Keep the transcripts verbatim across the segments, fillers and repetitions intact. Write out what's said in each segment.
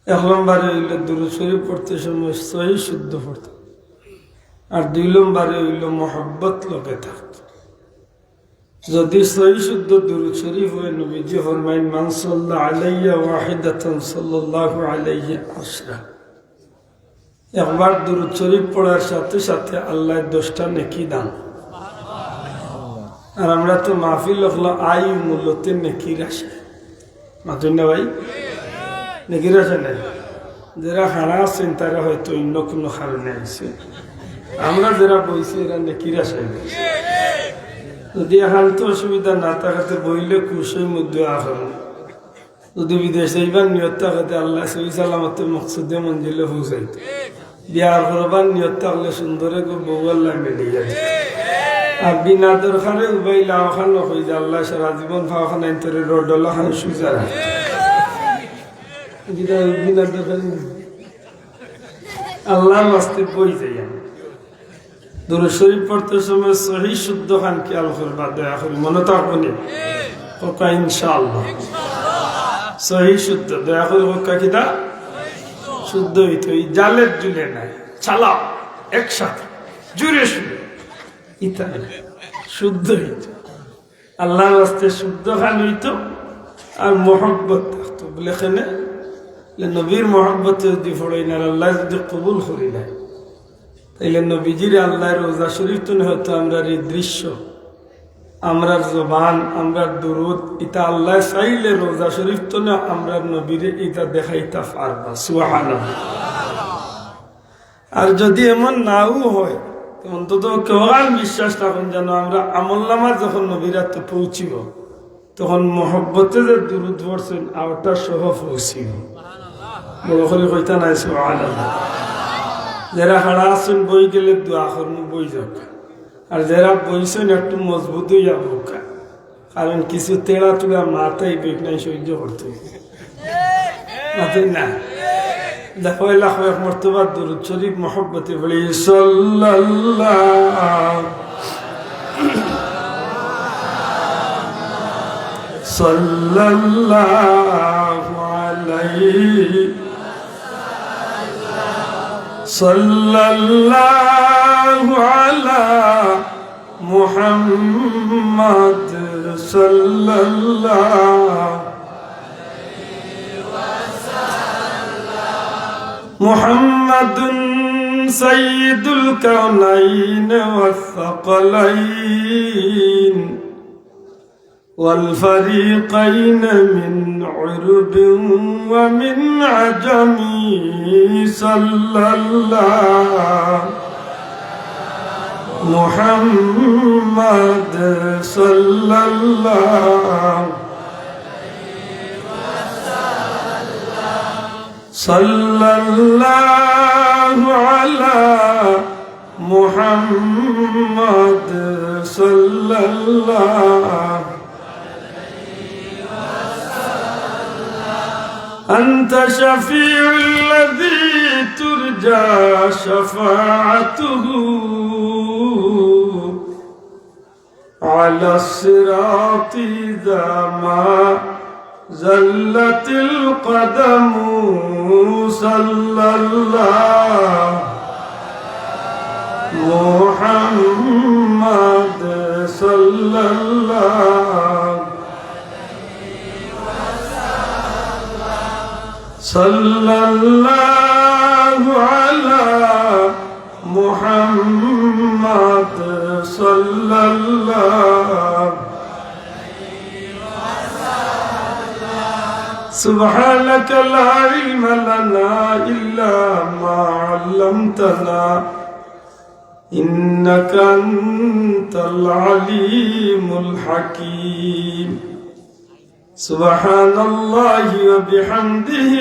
এক নম্বরে অইলো দুরূদ শরীফ পড়তে সময় সহি শুদ্ধ পড়তো, আর দুই নম্বরে অইলো মহব্বত লগে থাকতো। যদি সহি শুদ্ধ দুরূদ শরীফ অয়, নবীজি ফরমাইন, "মান সাল্লা আলাইয়া ওয়াহিদাতান সাল্লাল্লাহু আলাইহি আশরা।" একবার দুরূদ শরীফ পড়ার সাথে সাথে আল্লায় দশটা নেকি দান। আর আমরা তো মাহফিল অকলো আই মূলত নেকির আশায়। মাতইন না ভাই? নেকির আশায় না। যেরা খাড়া আছইন, তারা হয়তো অইন্য কুনু কারণে আইছইন। আমরা যেরা বইছি, এরা নেকির আশায় বইছি। যদি এখান তো অসুবিধা না থাকে, তে বইলে খুশির মধ্যে আহরণ। যদি বিদেশ যাইবার নিয়ত থাকে, তে আল্লায় সহি সালামতে মকসুদে মঞ্জিলে পৌঁছাইতো। বিয়া করবার নিয়ত থাকলে সুন্দর এগু বউ আল্লায় মিলাইয়া দিতো। আর বিনা দরকারে উবাইলা অখান অইযে, আল্লায় সারা জীবন পাও খান আইন্তরে রডলা খান সুজা রাখতো। বিনা, বিনা দরকারে আল্লাহর ওয়াস্তে বই যাই আমি। দুরূদ শরীফ পড়তে সময় সহি শুদ্ধ খান খেয়াল করবা, দয়া করি, মনো থাকবো নি? কউক্কা ইনশাআল্লাহ। সহি শুদ্ধ, দয়া করি কউক্কা কিতা? শুদ্ধ অইতো, ই জালের জুলে নাই, চালাও, একসাথে, জুরে সুরে, ইতা না, শুদ্ধ অইতো। আল্লাহর ওয়াস্তে শুদ্ধ খান অইতো, আর মহব্বত থাকতো। বলে কেনে? বলে নবীর মহব্বতে যদি পড়ইন আর আল্লায় যদি কবুল করিলাইন, তাইলে নবীজিরে আল্লায় রওজা শরীফ তনে হয়তো আমরার ই দৃশ্য, আমরার জবান, আমরার দুরূদ, ইতা আল্লায় চাইলে রওজা শরীফ তনে আমরার নবীরে ইতা দেখাইতা পারবা। সুবহানাল্লাহ। আর যদি এমন নাও হয়, তে অন্তত কেউ আর বিশ্বাস রাখইন যেন আমরা আমলনামা যখন নবীর আতো পৌঁছিবো, তখন মহব্বতে যে দুরূদ পড়ছইন, অউটা সহ পৌঁছিবো। বড় করি কইতা নায়, সুবহানাল্লাহ। যেরা খাড়া আছইন, বই গেলে দোয়া করমু, বই যাউক্কা। আর যেরা বইছইন, একটু মজবুত অইয়া বউক্কা। কারণ কিছু তেড়া তুড়া মাত আইবো, ইখান সহ্য করতে অইবো। মাতইন না? দেখো, পয়লা কয়েক মর্তবা দুরূদ শরীফ মহব্বতে পড়ি, সাল্লাল্লাহু, সাল্লাল্লাহু আলাইহি, সাল্লাল্লাহু আলা মুহাম্মাদ সাল্লাল্লাহু, মুহাম্মাদুন সাইয়্যিদুল কাওনাইন ওয়াস সাকালাইন ওয়াল ফারিকাইন মিন উরবিন ওয়া মিন আজামি সাল্লাল্লাহু মুহাম্মাদ সাল্লাল্লাহু, সাল্লাল্লাহু আলা মুহাম্মাদ সাল্লাল্লাহু أنت الشفيع الذي ترجى شفاعته على الصراط إذا ما زلت القدم صلى الله محمد صلى الله صلى الله على محمد صلى الله سبحانك لا علم لنا إلا ما علمتنا إنك أنت العليم الحكيم سبحان الله وبحمده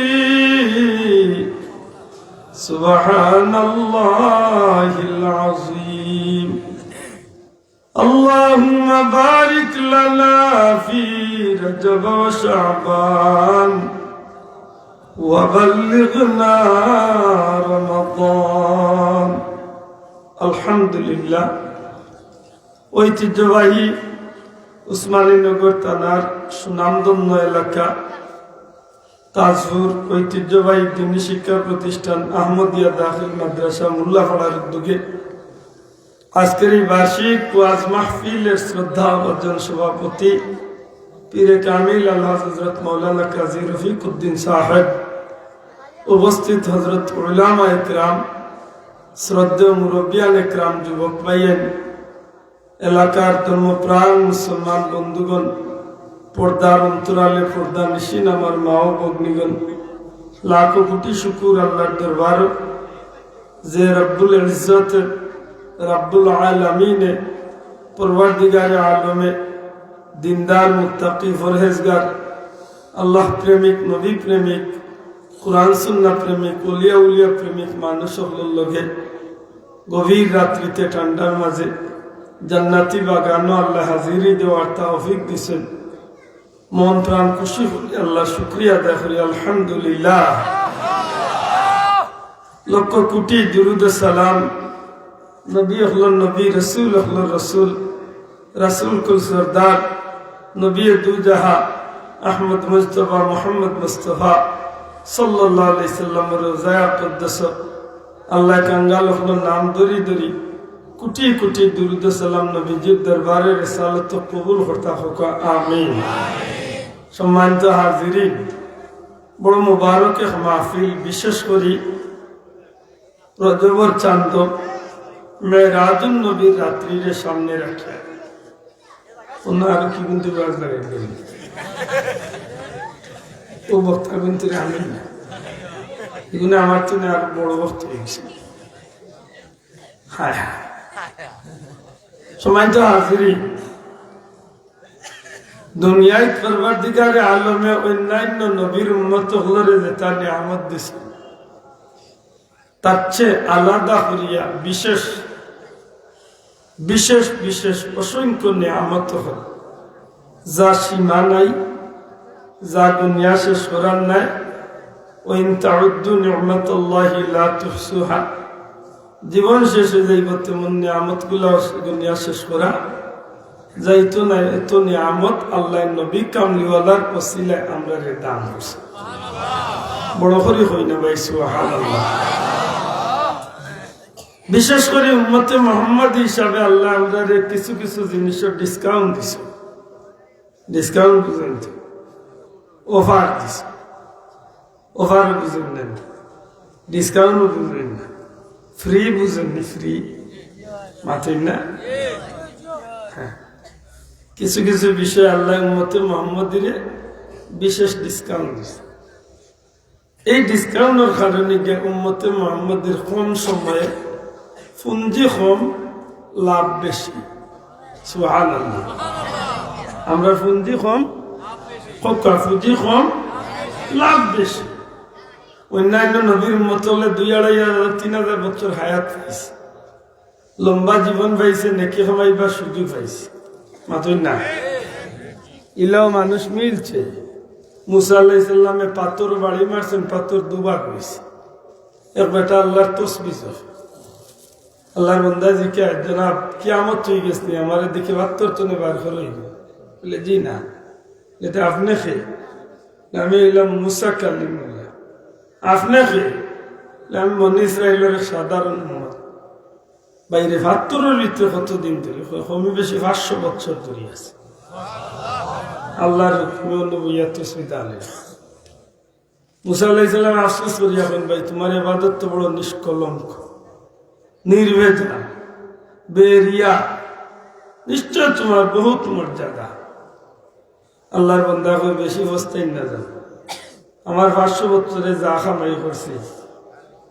سبحان الله العظيم اللهم بارك لنا في رجب وشعبان وبلغنا رمضان الحمد لله ঐতিহ্যবাহী উসমানীনগর থানার সুনামধন্য এলাকা তাজপুর ঐতিহ্যবাহী দিনী শিক্ষা প্রতিষ্ঠান আহমদিয়া দাখিল মাদ্রাসা মোল্লাপাড়ার উদ্যোগে আজকের এই বার্ষিক ওয়াজ মাহফিলের শ্রদ্ধাভাজন সভাপতি পীরে কামিল আলহাজ হযরত মাওলানা কাজী রফিকুদ্দিন সাহেব, উপস্থিত হযরত উলামা একরাম, শ্রদ্ধেয় মুরব্বিয়ান একরাম, যুবক ভাইয়াইন, এলাকার ধর্মপ্রাণ মুসলমান বন্ধুগণ, পর্দার অন্তরালে পর্দানিশীন আমার মা ও ভগ্নীগণ, লাখো কোটি শুকুর আল্লাহর দরবার, যে রব্বুল ইজ্জত, রব্বুল আলামিনে, পরওয়ারদিগারে আলমে, দিনদার, মুত্তাকি, পরহেজগার, আল্লাহ প্রেমিক, নবী প্রেমিক, কোরআন সুন্নাহ প্রেমিক, অলিয়া উলিয়া প্রেমিক মানুষ অকলর লগে গভীর রাত্রিতে ঠান্ডার মাঝে জান্নাতি বাগানো আল্লাহ হাজিরি দেওয়ার তৌফিক দিছেন। মন প্রাণ খুশি করি আল্লাহ শুকরিয়া আদায় করি, আলহামদুলিল্লাহ। লক্ষ কোটি দুরুদ ও সালাম নবী অকলর নবী, রসুল অকলর রসুল, রাসুল কুল সরদার, নবী দুজাহা, আহমদ মুস্তফা, মোহাম্মদ মুস্তফা সাল্লাল্লাহু আলাইহি সাল্লামর রোজায় আকদ্দস আল্লাহ কাঙ্গাল অকলর নাম ধরি ধরি কোটি কোটি দুরুদ সালাম নবীজির দরবারে রেসালত কবুল করতা হোক, আমিন। সম্মানিত হাজিরিন, বড় মোবারক এক মাহফিল, বিশেষ করি রজবর চান্দ মেরাজুন নবীর রাত্রিরে সামনে রাখিয়া। অন্য আরো কি কিন্তু বাজ লাগাই দিলেন। ও বক্তা কিন্তু আমি না। এগুলো আমার তো আর বড় বক্তা হয়ে গেছে। হায় হায়। সম্মানিত হাজিরিন, দুনিয়াত পরওয়ারদিগারে আলমে অন্যান্য নবীর উম্মত অকলরে যেটা নিয়ামত দিছে, তার চেয়ে আলাদা করিয়া বিশেষ, বিশেষ, বিশেষ অসংখ্য নিয়ামত অকল, যা সীমা নাই, যা গুনিয়া শেষ করার নাই। ওয়া ইন তাউদ্দু নি'মাতাল্লাহি লা তুহসুহা। জীবন শেষ হয়ে যাইব, তেমন নিয়ামতগুলা গুনিয়া শেষ করা যাইতো না। এত নিয়ামত আল্লাহর নবী কামলিওয়ালার ওসিলায় আমরারে দান করছে। বড় করি কই না ভাই, সুবহানাল্লাহ। বিশেষ করে উম্মতে মোহাম্মদ হিসাবে আল্লাহ আমরারে কিছু কিছু জিনিসের ডিসকাউন্ট দিছে। ডিসকাউন্ট বুঝেন তো? অফার দিছে। অফার বুঝেন না? ডিসকাউন্ট বুঝেন না? ফ্রি বুঝেন নি? ফ্রি মাতেন না? হ্যাঁ। কিছু কিছু বিষয়ে আল্লাহ উম্মতে মোহাম্মদীরে বিশেষ ডিসকাউন্ট দিছে। এই ডিসকাউন্টের কারণে গিয়া উম্মতে মোহাম্মদীর কম সময়ে পুঁজি কম, লাভ বেশি। সুবহানাল্লাহ। আমরা পুঁজি কম, কত পুঁজি কম, লাভ বেশি। অন্যান্য নবীর উম্মত হলে দুই আড়াই হাজার, তিন হাজার বছর হায়াত পাইছে, লম্বা জীবন পাইছে, নেকি কামাইবার সুযোগ পাইছে। মাতই না? ইলাও মানুষ মিলছে। মুসা আলাইহিস সালামে পাথর বাড়ি মারছেন, পাথর দুবার হইছে। এক বেটা আল্লাহর তসবি চড়ে। আল্লাহর বান্দা জিকে, "জনাব, কিয়ামত হয়ে গেছে নি? আমারে দেখি পাথর তনে বার করে হইল।" বলে, "জি না।" "এটা আপনি কে?" "আমি হইলাম মুসা কালিমুল্লাহ।" "আপনি কে?" বলে, "আমি বনি ইসরাইলের এক সাধারণ উম্মত।" বাইরে পাথরের ভিতরে কতদিন ধরে? কয়, কমে বেশি পাঁচশো বছর ধরে আছে। আল্লাহর হুকুমে অনুবইয়া তসবি দালে। মুসা আলাইহিস সালাম আফসোস করিয়া কইন, "ভাই, তোমার ইবাদত তো বড় নিষ্কলঙ্ক, নির্ভেজাল, বেরিয়া, নিশ্চয় তোমার বহুত মর্যাদা।" আল্লাহর বান্দা কয়, "বেশি ফস্তাইন না যান, আমার পাঁচশো বছরে যা কামাই করছি,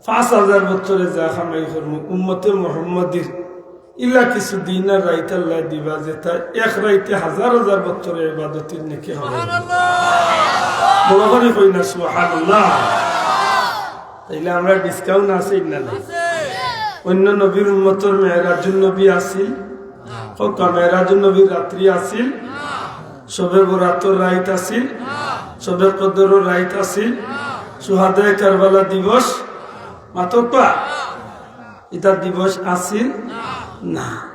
পাঁচ হাজার বছরে যা কামাই করমু, উম্মতে মোহাম্মদীর ইলা কিছু দিন আর রাইত আল্লাহ দিবা, যেটা এক রাইতে হাজার হাজার বছরের ইবাদতের নেকি হবে।" বড় করি কই না সুবহানাল্লাহ? তাইলে আমরা ডিসকাউন্ট আছে না না? অন্য নবীর উম্মতর মেরাজুন নবী আছিল, কউক্কা মেরাজুন নবীর রাত্রি আছিল, শবে বরাতর রাইত আছিল, শবে কদরর রাইত আছিল, শুহাদায়ে কারবালা দিবস, মাতউক্কা, ইতা দিবস আছিল না।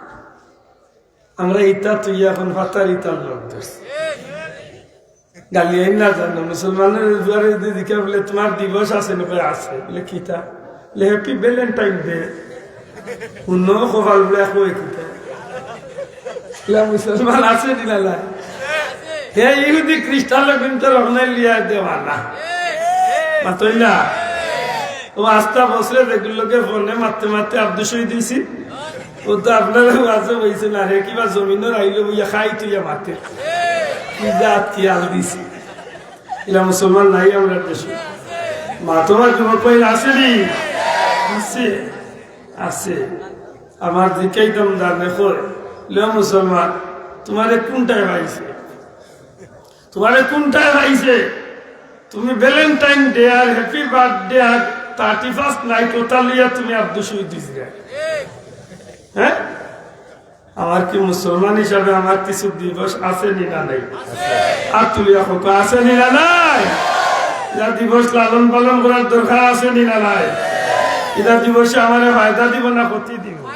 আমরা ইতা তুই এখন ফাতার ইতার লোক ধরছি। গালি আইন না জানো, মুসলমানের উপরে যদি জিজ্ঞাসা বলে, "তোমার দিবস আছে নি?" কয়, "আছে।" বলে, "কিতা?" বলে, "Happy Valentine Day।" হুনো, কপাল বুলে কয় কিতা? বলে, মুসলমান আছে নি না নাই? হে ইহুদি খ্রিস্টান লোক কিন্তু রমনায় লিয়া দেওয়া না। মাতই না। ও আস্তা বছরে যেগুলোকে ফোনে মারতে মারতে আব্দুল শহীদ হইছি। ও তো আপনারা ওয়াজে বইছে না রে, কিবা জমিনর আইলো বইয়া খাই তুইয়া মাতে। কি জাত কি আল দিছি। এরা মুসলমান নাই আমরার দেশো। মাতবা যুবক ভাই আছে নি? আছে, আছে। আমার জিকাইতাম দানে কয়, "লে মুসলমান, তোমারে কোনটায় পাইছে? তোমারে কোনটায় পাইছে? তুমি Valentine Day আর Happy Birthday আর thirty first night ওটা লইয়া তুমি আব্দুল শহীদ হইছে?" হ্যাঁ? আমার কি মুসলমান হিসাবে আমার কিছু দিবস আছে নি না নাই? আর তুলিয়া কত আছে নি না নাই? ইটা দিবস লালন পালন করার দরকার আছে নি না নাই? ইটা দিবসে আমারে ফায়দা দিব না ক্ষতি দিব?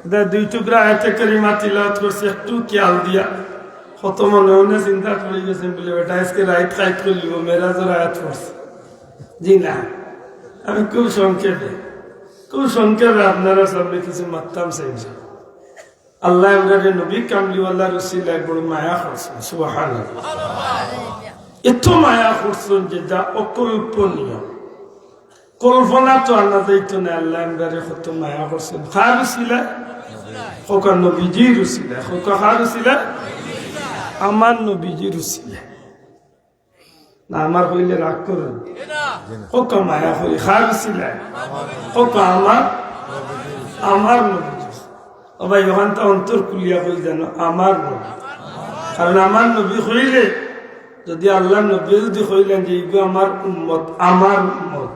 ইটা দুই টুকরা আয়াতে কারিমা তিলাওয়াত করছি, একটু খেয়াল দিয়া। কত মনে মনে চিন্তা করি গেছেন বলে, "বেটা আজকে রাইত কাইত করিব, মেরাজর আয়াত পড়ছে।" জি না, আমি খুব সংক্ষেপে, খুব সংক্ষেপে আপনারার সামনে কিছু মাততাম চাইছি। আল্লায় আমরারে নবী কামলিওয়ালার উসিলায় বড় মায়া করছইন, সুবহানাল্লাহ। এত মায়া করছইন যেটা অকল্পনীয়, কল্পনাত আনা যাইতো নায়। আল্লায় আমরারে কত মায়া করছইন। কার উসিলায়? কউক্কা নবীজির উসিলায়। কউক্কা কার উসিলায়? আমার নবীজির উসিলায়। না, আমার কইলে রাগ করইন। কউক্কা মায়া করি, কার উসিলায়? কউক্কা আমার, আমার নবী। ও ভাই, অখানতা অন্তর খুলিয়া কই জানো, আমার নবী। কারণ আমার নবী কইলে, যদি আল্লার নবী যদি কইলেন যে, "ইগু আমার উম্মত, আমার উম্মত",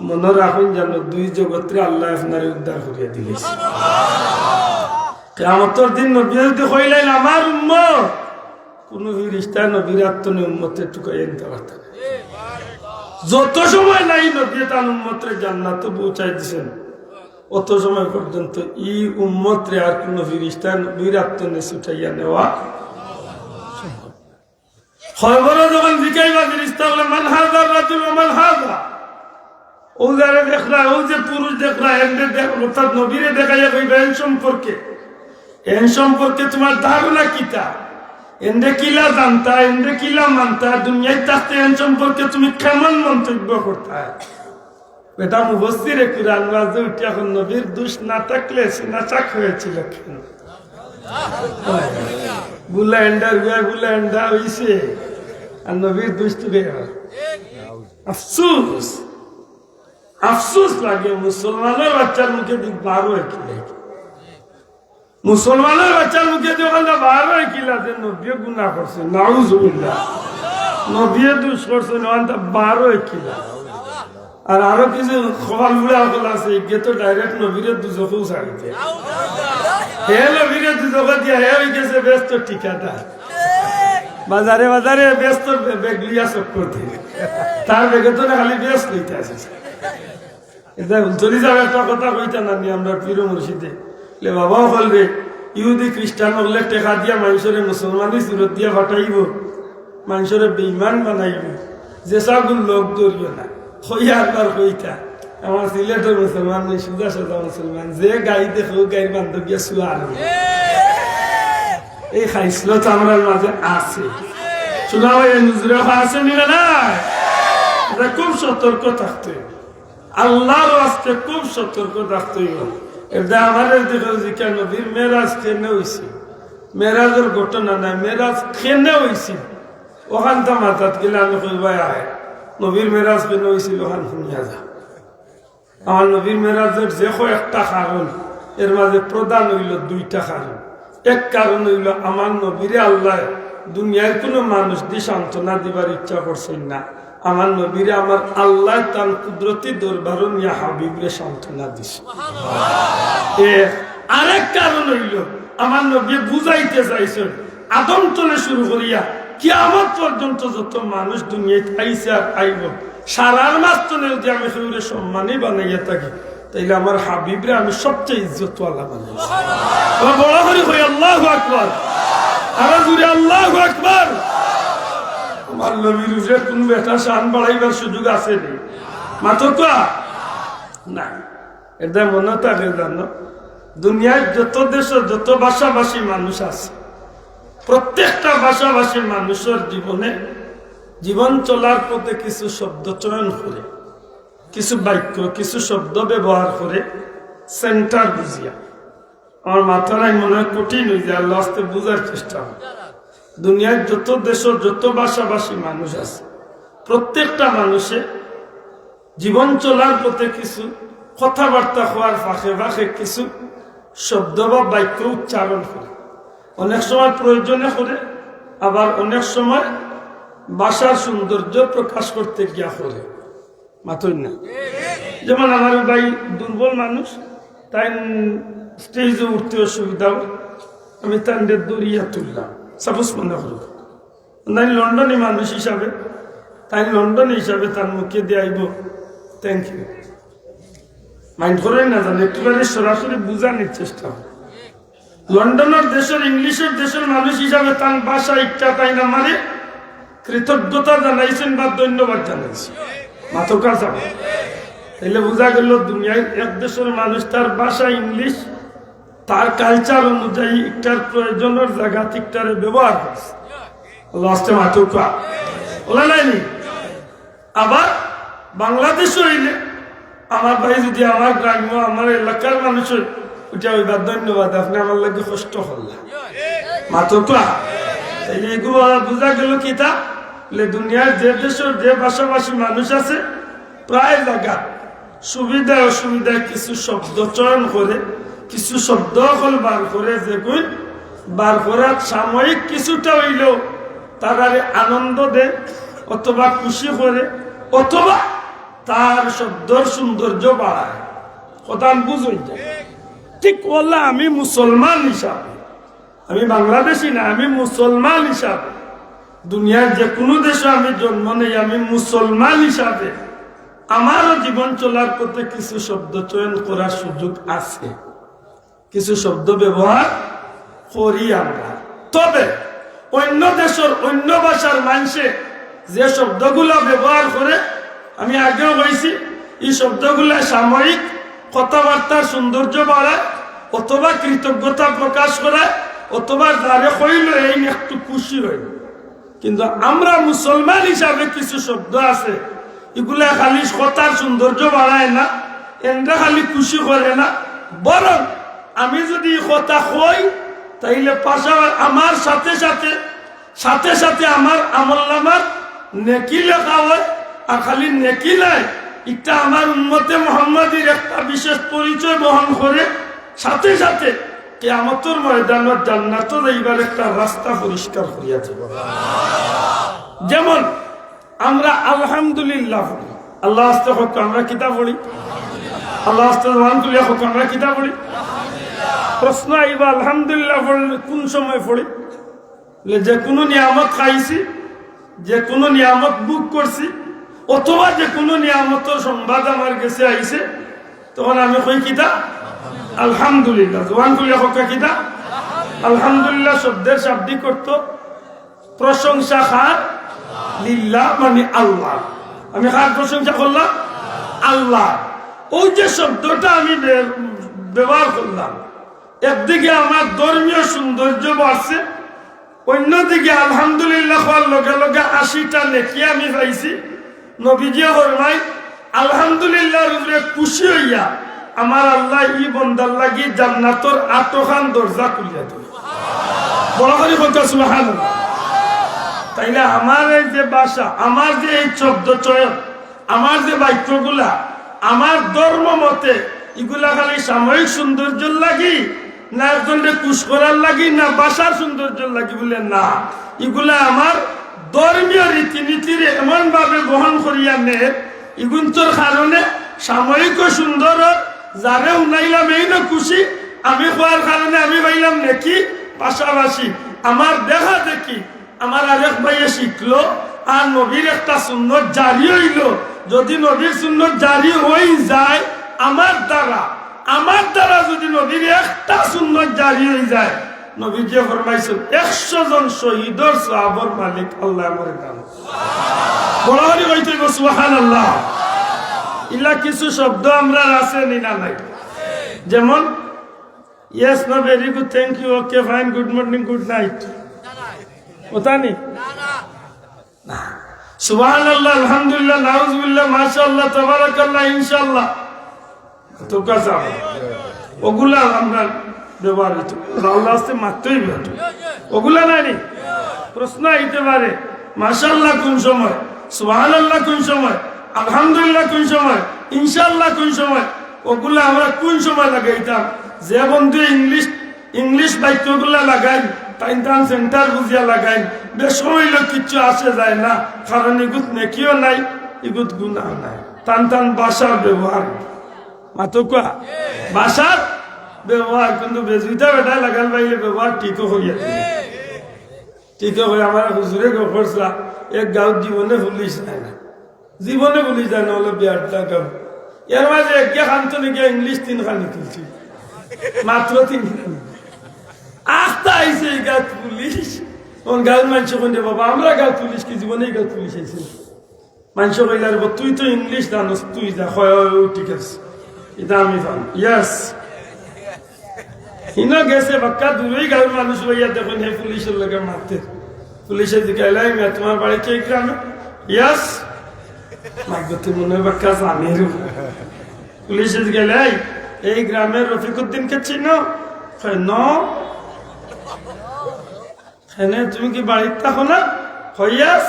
মনো রাখইন জানো, দুই জগতরে আল্লায় আপনারে উদ্ধার করিয়া দিলাইছে। কিয়ামতর দিন নবী যদি কইলেন, "আমার উম্মত", কুনু ফিরিস্তায় নবীর আত তনে উম্মতরে টুকাইয়া নিতা পারতা নায়। যত সময় নাই নবীয়ে তান উম্মতরে জান্নাতো পৌঁছাই দিছইন, অত সময় পর্যন্ত ই উম্মতরে আর কুনু ফিরিস্তায় নবীর আত তনে ছুটাইয়া নেওয়া সম্ভব নায়। খবরও যখন জিকাইবা ফিরিস্তা বলে, "মান হাযার রাজুল ওয়া মান হাযা?" ও যারে দেখরা, ও যে পুরুষ দেখরা, এনরে দেখ-, অর্থাৎ নবীরে দেখাইয়া কইবা এন সম্পর্কে, এন সম্পর্কে তোমার ধারণা কিতা? এনরে কিলা জানতা, এনরে কিলা মানতা, দুনিয়াত থাকতে এন সম্পর্কে তুমি কেমন মন্তব্য করতা? বেটা মুফাসসিরে কুরআন ওয়াজে উঠি এখন নবীর দুষ না থাকলে সিনা চাক হয়েছিল কেন? বুলা এন্ডা, রুয়া বুলা এন্ডা হইছে, আর নবীর দুষ তো গেল। আফসোস, আফসোস লাগে, মুসলমানের বাচ্চার মুখে দি বারো একই লাগে। মুসলমানের বাচ্চার মুখে দি ওখানটা বারো একই লাগে, নবীয়ে গুনাহ করছে, নাউজুবিল্লাহ। নবীয়ে দুষ করছে, ওখানটা বারো একই লাগে। আর আরো কিছু কপাল বুড়া অকল আছে, ইগে তো direct নবীরে দুজখেউ ছাড়ি দে। হে নবীরে দুজখে দিয়া, হে অই গেছে বেহেস্তর ঠিকাদার। বাজারে বাজারে বেহেস্তর বে-, ব্যাগ লইয়া চক্কর দে। তার ব্যাগে তো না খালি বেহেস্ত লইতা আছে। ইটা চলি যাবে একটা কথা কইতা না নি আমরার পীর মুর্শিদে। লে বাবা অকল রে, ইহুদি খ্রিস্টান অকলে টেকা দিয়া মানষরে মুসলমানি সুরত দিয়া ফাটাইবো, মানষরে বেইমান বানাইবো, যে সাগুর লোক ধরিও না। কইয়া আরবার কইতা, আমার সিলেটর মুসলমান নয়, সুজা সাদা মুসলমান, যে গাই দেখে ও গাইর বান্ধব গিয়া সুয়া আরম্ভ। এই খাইছলত আমরার মাঝে আছে। শোনা ভাই, এই নজরে আছে নি না নাই? ইটা খুব সতর্ক থাকতে অইবো। আল্লার ওয়াস্তে খুব সতর্ক থাকতে অইবো। এর দা আমাদের দিকে জিকা নবীর মেরাজ কেনে অইছে? মেরাজর ঘটনা নাই, মেরাজ কেনে অইছে? ওখানতা মাথাত গেলে আমি কই, "ভাই আয়, নবীর মেরাজ কেনে অইছিল, ওখান হুনিয়া যা।" আমার নবীর মেরাজর যে কয়েকটা কারণ, এর মাঝে প্রধান অইলো দুইটা কারণ। এক কারণ অইলো আমার নবীরে আল্লায় দুনিয়ার কুনু মানুষ দি সান্ত্বনা দিবার ইচ্ছা করছইন না, আমার নবীরে আমার আল্লায় তান কুদরতি দরবারো নিয়া হাবিবরে সান্ত্বনা দিছে। এ আরেক কারণ অইলো আমার নবীয়ে বুঝাইতে চাইছইন, আদম তনে শুরু করিয়া কিয়ামত পর্যন্ত যত মানুষ দুনিয়াত আইছে আর আইবো, সারার মাঝ তনে যদি আমি কেউরে সম্মানী বানাইয়া থাকি, তাইলে আমার হাবিবরে আমি সবচেয়ে ইজ্জতওয়ালা বানাইছি। এবার বড় করি কই, "আল্লাহু আকবার।" আরো জোরে, "আল্লাহু আকবার।" আমার নবীর উপরে কোন বেটা শান বাড়াইবার সুযোগ আছে নি? মাতউক্কা? নাই। এটা মনে থাকে জানো, দুনিয়ার যত দেশর যত ভাষাভাষী মানুষ আছে, প্রত্যেকটা ভাষাভাষী মানুষর জীবনে, জীবন চলার পথে কিছু শব্দ চয়ন করে, কিছু বাক্য, কিছু শব্দ ব্যবহার করে, সেন্টার বুঝিয়া। আমার মাথার আইন মনে হয় কঠিন হয়ে যায়, আল্লাহ আস্তে বুঝার চেষ্টা হয়। দুনিয়ার যত দেশর যত ভাষাভাষী মানুষ আছে, প্রত্যেকটা মানুষে জীবন চলার পথে কিছু কথাবার্তা হওয়ার ফাঁকে ফাঁকে কিছু শব্দ বা বাক্য উচ্চারণ করে, অনেক সময় প্রয়োজনে করে, আবার অনেক সময় ভাষার সৌন্দর্য প্রকাশ করতে গিয়া করে। মাতইন না। যেমন আমার ভাই দুর্বল মানুষ, তাইন স্টেজে উঠতে অসুবিধা হয়, আমি তাইনরে দরিয়া তুললাম, সাপোজ মনে করো। তাইন লন্ডনি মানুষ হিসাবে, তাইন লন্ডনি হিসাবে তান মুখে দিয়া আইব, "Thank you।" মাইন্ড করেন না জানি, একেবারে সরাসরি বুঝানির চেষ্টা হয়। লন্ডনর দেশর, ইংলিশর দেশর মানুষ হিসাবে তান ভাষা ইচ্ছা তাইন আমারে কৃতজ্ঞতা জানাইছইন বা ধন্যবাদ জানাইছইন। মাতউক্কা যাও। তাইলে বুঝা গেল দুনিয়ার এক দেশর মানুষ তার ভাষা ইংলিশ, তার কালচার অনুযায়ী ইকটার প্রয়োজনর জাগাত ইকটারে ব্যবহার করছে। আল্লাহ আস্তে মাতউক্কা। ওলা নাইনি? আবার বাংলাদেশো অইলে আমার ভাই যদি আমার গ্রাম্য, আমার এলাকার মানুষ অই, উঠে ওই বা, "ধন্যবাদ, আপনে আমার লাগি কষ্ট করলা।" মাতউক্কা। তাইলে এগুলা বুঝা গেল কিতা? বলে দুনিয়ার যে দেশর যে ভাষাভাষী মানুষ আছে, প্রায় জাগা সুবিধায় অসুবিধায় কিছু শব্দ চয়ন করে, কিছু শব্দ অকল বার করে, যেগুইন বার করাত সাময়িক কিছুটা অইলেও তারারে আনন্দ দেয় অথবা খুশি করে অথবা তার শব্দর সৌন্দর্য বাড়ায়। কথা বুঝইন? ঠিক ওলা আমি মুসলমান হিসাবে, আমি বাংলাদেশি না, আমি মুসলমান হিসাবে, দুনিয়ার যে কোনো দেশে আমি জন্ম নেই, আমি মুসলমান হিসাবে আমারও জীবন চলার পথে কিছু শব্দ চয়ন করার সুযোগ আছে, কিছু শব্দ ব্যবহার করি আমরা। তবে অন্য দেশর অন্য ভাষার মানষে যে শব্দগুলা ব্যবহার করে, আমি আগেও কইছি, এই শব্দগুলা সাময়িক কথাবার্তার সৌন্দর্য বাড়ায় অথবা কৃতজ্ঞতা প্রকাশ করায় অথবা যারে কইল এই একটু খুশি হয়। কিন্তু আমরা মুসলমান হিসাবে কিছু শব্দ আছে, এগুলা খালি কথার সৌন্দর্য বাড়ায় না, এনরা খালি খুশি করে না, বরং আমি যদি এই কথা কই, তাইলে পাশাপাশি আমার সাথে সাথে, সাথে সাথে আমার আমলনামার নেকি লেখা হয়। আর খালি নেকি নয়, এটা আমার উম্মতে মোহাম্মদীর একটা বিশেষ পরিচয় বহন করে। সাথে সাথে কিয়ামতর ময়দানো জান্নাতো যাইবার একটা রাস্তা পরিষ্কার করিয়া দিব। যেমন আমরা আলহামদুলিল্লাহ পড়ি, আল্লাহ আস্তে কউক্কা, আমরা কিতা পড়ি? আল্লাহ আস্তে জবান খুলিয়া কউক্কা, আমরা কিতা পড়ি? প্রশ্ন আইবা, আলহামদুলিল্লাহ পড়লে কোন সময় পড়ি? বলে, যে কোনো নিয়ামত খাইছি, যে কোনো নিয়ামত ভোগ করছি, অথবা যে কোনো নিয়ামতর সংবাদ আমার গেছে আইছে, তখন আমি কই কিতা? আলহামদুলিল্লাহ। জবান খুলিয়া কউক্কা কিতা? আলহামদুলিল্লাহ শব্দের শাব্দিক অর্থ প্রশংসা কার? লিল্লাহ, মানে আল্লাহ। আমি কার প্রশংসা করলাম? আল্লাহ। ওই যে শব্দটা আমি বে-, ব্যবহার করলাম, একদিকে আমার ধর্মীয় সৌন্দর্য বাড়ছে, অন্যদিকে আলহামদুলিল্লাহ কওয়ার লগে লগে আশিটা নেকি আমি পাইছি। নবীজিয়ে ফরমাইন, আলহামদুলিল্লাহর উপরে খুশি অইয়া আমার আল্লায় ই বন্দার লাগি জান্নাতর আটখান দরজা খুলিয়া দিবা। বড় করি কউক্কা সুবহানাল্লাহ। তাইলে আমার এই যে ভাষা, আমার যে এই শব্দ চয়ন, আমার যে বাক্যগুলা, আমার ধর্ম মতে ইগুলা খালি সাময়িক সৌন্দর্যর লাগি, না একজনরে খুশ করার লাগি, না ভাষার সৌন্দর্যর লাগি? বলে না, ইগুলা আমার ধর্মীয় রীতিনীতিরে এমন ভাবে গ্রহণ করিয়া নের, ইগুন্তর কারণে সাময়িকও সুন্দর অর, যারে হুনাইলাম এইনও খুশি, আমি কওয়ার কারণে আমি পাইলাম নেকি, পাশাপাশি আমার দেখা দেখি আমার আরেক ভাইয়ে শিখলো, আর নবীর একটা সুন্নত জারি অইলো। যদি নবীর সুন্নত জারি অই যায় আমার দ্বারা, আমার দ্বারা যদি নবীর একটা সুন্নত জারি অই যায়, নবীজিয়ে ফরমাইছইন, একশো জন শহীদর সওয়াবর মালিক আল্লায় আমারে দান। বড় করি কইতে অইবো সুবহানাল্লাহ। ইলা কিছু শব্দ আমরার আছে নি না নাই? যেমন, yes, no, very good, thank you, okay, fine, good morning, good night। অতা নি? সুবহানাল্লাহ, আলহামদুলিল্লাহ, নাউজুবিল্লাহ, মাশাআল্লাহ, তাবারাকাল্লাহ, ইনশাআল্লাহ। তো কাজা অগুলা আমরার ব্যবহার অইতো। আল্লাহ আস্তে মাততে অইবো। অগুলা নায় নি? প্রশ্ন আইতে পারে, মাশাআল্লাহ কুন সময়, সুবহানাল্লাহ কুন সময়, আলহামদুলিল্লাহ কুন সময়, ইনশাআল্লাহ কুন সময়? অগুলা আমরা কুন সময় লাগাইতাম? যে বন্ধু ইংলিশ ইংলিশ বাক্যগুলা লাগাইন, তাইন তান সেন্টার বুঝিয়া লাগাইন, বেশ অইলো কিচ্ছু আসে যায় না, কারণ ইগুত নেকিও নাই, ইগুত গুনাও নাই। তান তান ভাষার ব্যবহার, মাতউক্কা, ভাষার ব্যবহার, কিন্তু বেজুইতা বেটায় লাগাইল পাইলে ব্যবহার ঠিকও করিয়া দিলে। ঠিকও করি, আমার হুজুরে গফরসা, এক গাঁওত জীবনে পুলিশ যায় না। জীবনে পুলিশ যায় না, অইলো বিয়ার টাকা। এর মাঝে এগিয়ে খান তো নাকি ইংলিশ তিন খানি তুলছি, মাত্র তিন খানি। আখতা আইছে এই গাঁওত পুলিশ। অখন গাঁওর মানষে কইন, "বাবা, আমরা গাঁওত পুলিশ কি, জীবনে এই গাঁওত পুলিশ আইছে?" মানষে কইলা, "আরে বা, তুই তো ইংলিশ জানোস, তুই যা।" কয়, "ও, ও, ঠিক আছে, ইটা আমি জানি।" Yes। হিনো গেছে, বাক্কা দূরই গাঁওর মানুষ লইয়া দেখইন, হে পুলিশর লগে মাতে। পুলিশে জিগাইলা, "এই মিয়া, তুমার বাড়ি কি এই গ্রামে?" "Yes।" মাইগতে মনে অয় বাক্কা জানে রে। পুলিশে জিগাইলা, "এই, এই গ্রামের রফিকুদ্দিনকে চিনো?" কয়, "No।" "কেনে, তুমি কি বাড়িত থাকো না?" কয়, "Yes।"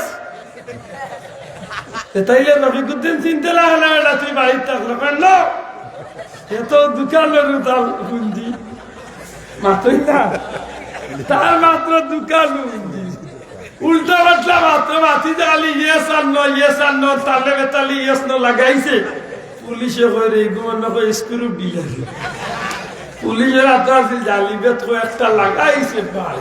"এ তাইলে রফিকুদ্দিন চিনতে লাগে না, বেটা, তুই বাড়িত থাকো না।" কয়, "No।" এ তো দোকানের উতাল বুদ্ধি। মাতই না। তার মাত্র দোকান বুদ্ধি। উল্টা পাল্টা মাত্র মাতি যে খালি yes আর no, yes আর no, তালে বেতালি yes no লাগাইছে। পুলিশে কয়, "রে, এগু মনে কয় স্ক্রু ঢিলা।" পুলিশের আতো আছিল জালি বেত কয় একটা লাগাইছে ভাই।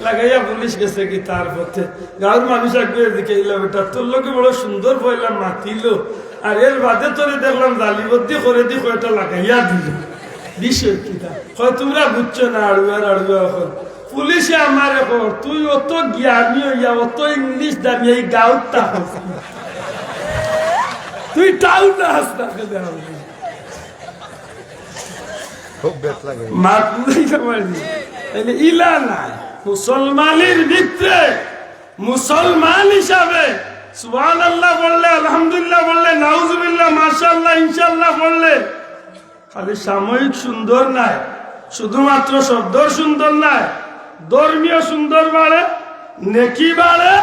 লাগাইয়া পুলিশ গেছে কি তার পথে। গাঁওর মানুষ আগুয়ে জিগাইলা, "বেটা, তোর লগে বড় সুন্দর পয়লা মাতিলো, আর এর বাদে তোরে দেখলাম জালি বেত দি করে দি কয়টা লাগাইয়া দিলো। বিষয় কিতা?" কয়, "তুমরা বুঝছো না, আড়ুয়ার আড়ুয়া অখন।" পুলিশে আমারে কর, "তুই অত জ্ঞানী অইয়া, অত ইংলিশ জানিয়া এই গাঁওত থাকস, তুই টাউন আস না কেনে?" খুব বেত লাগে। মাত বুঝাইতে পারি। তাইলে ইলা নাই। মুসলমানের ভিতরে মুসলমান হিসাবে সুবহানাল্লাহ বললে, আলহামদুলিল্লাহ বললে, নাউজুবিল্লাহ, মাশাআল্লাহ, ইনশাআল্লাহ বললে খালি সাময়িক সুন্দর নায়, শুধুমাত্র শব্দর সুন্দর নায়, ধর্মীয় সুন্দর বাড়ে, নেকি বাড়ে,